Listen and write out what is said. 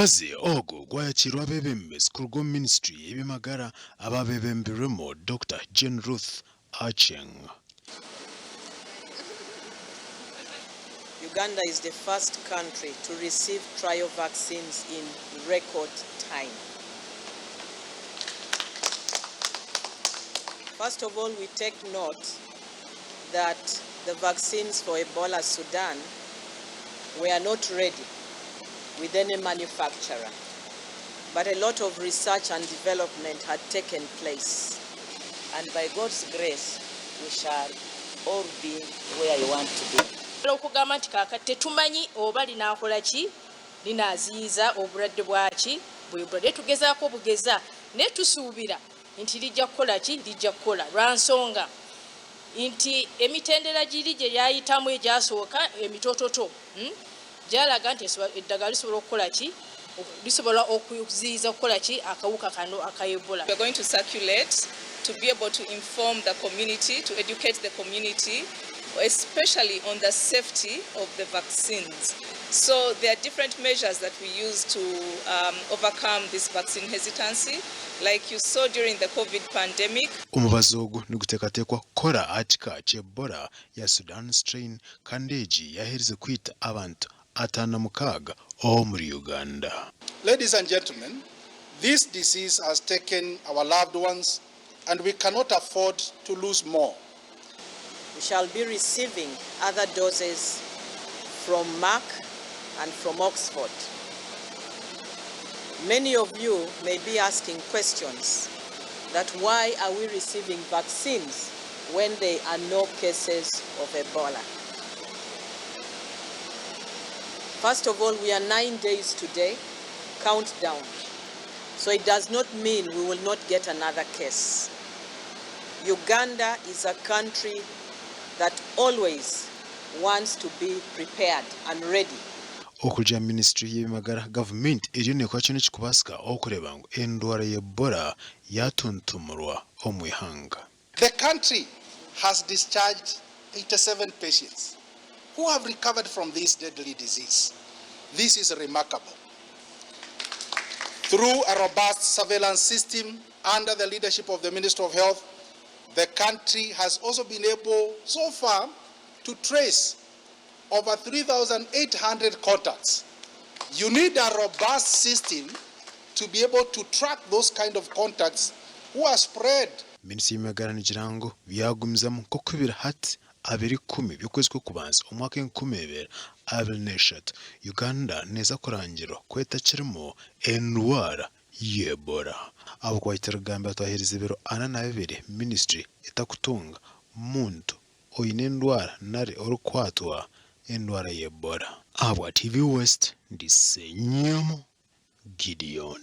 Omubazi ogu gwayakiirwa abeebembezi kuruga omu minisiture y'eby'amagara ababeebembirwemu Dokita Jane Ruth Aceng. Uganda is the first country to receive trial vaccines in record time. First of all, we take note that the vaccines for Ebola Sudan were not ready with any manufacturer, but a lot of research and development had taken place. And by God's grace we shall all be where you want to be. Okugamba nti kaakati tetumanyi oba linaakola ki, linaaziyiza obulwadde bwaki bwa Ebola, naye tugezaako bugeza, naye tusuubira nti lijja kukola ki, lijja kukola lwa nsonga nti emitendera giri gye lyayitamu egyasooka emitototo gyalaga nti eddagala lisobola okukola ki, lisobola okuziyiza okukola ki akawuka kano aka Ebola. We are going to circulate to be able to inform the community, to educate the community, especially on the safety of the vaccines. So there are different measures that we use to overcome this vaccine hesitancy, like you saw during the COVID pandemic. Omubazi ogu niguteekateekwa kukora aha kika ky'Ebola ya Sudan strain kandi egi yaaherize kwita abantu 56 omuri Uganda. Ladies and gentlemen, this disease has taken our loved ones and we cannot afford to lose more. We shall be receiving other doses from Merck and from Oxford. Many of you may be asking questions that why are we receiving vaccines when there are no cases of Ebola? First of all, we are 9 days today, countdown. So it does not mean we will not get another case. Uganda is a country that always wants to be prepared and ready. Okurugiirira minisiture y'eby'amagara, gavumenti eriyo neekora kyona ekirikubaasika okureeba ngu endwara ya Ebola yaatuntumurwa omu ihanga. The country has discharged 87 patients who have recovered from this deadly disease. This is remarkable. Through a robust surveillance system under the leadership of the Minister of Health, the country has also been able so far to trace over 3,800 contacts. You need a robust system to be able to track those kind of contacts who are spread. Minisitule y'eby'amagara negira ngu byagumizamu nk'oku biri hati 20 by'okwezi kw'okubanza omwaka 2023, Uganda neeza kurangirwa ku etakirimu endwara y'Ebola. Ahabw'okuba titurigambiira twaherize ebiro 42 minisiture etakutunga muntu oine endwara nari orikukwatwa endwara y'Ebola. Ahabwa TV West, ndi Ssenyomo Gideon.